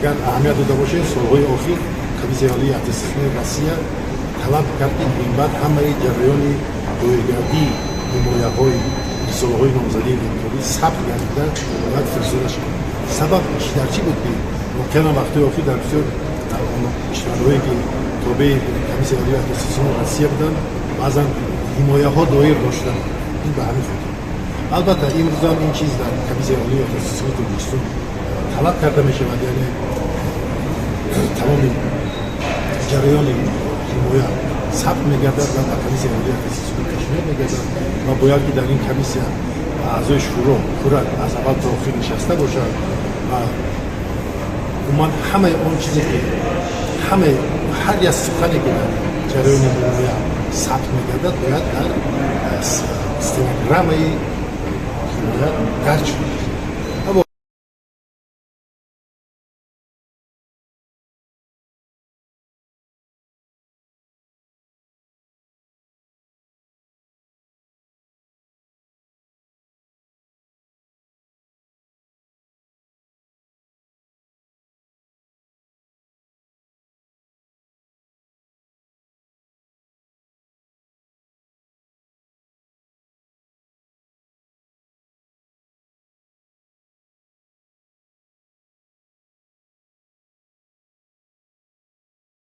Агар аҳамият дода бошед, солҳои охир Комиссияи олии аттестатсионии Россия талаб кард, ки минбаъд ҳамаи ҷараёни доиргардии ҳимояҳои рисолаҳои номзадии докторӣ сабт гардида бояд фиристода шавад. Сабаб дар чӣ буд, ки воқеан вақтҳои охир дар бисёр кишварҳое, ки тобеи Комиссияи олии аттестатсионии Россия буданд, баъзан ҳимояҳо доир доштанд. Ин ба ҳамин хотир. Албатта, имрӯзам ин чиз дар Комиссияи олии аттестатсионии Тоҷикистон талаб карда мешавад, яъне тамоми ҷараёни ҳимоя сабт мегардад ва ба Комиссияи олии аттестатсионӣ пешниҳод мегардад ва бояд, ки дар ин комиссия аъзои шӯро пурра аз аввал то охир нишаста бошад ва умуман ҳамаи он чизе, ки ҳамаи ҳар як сухане, ки дар ҷараёни ҳимоя сабт мегардад, бояд дар стенограммаи ҳимоя дарҷ шуда.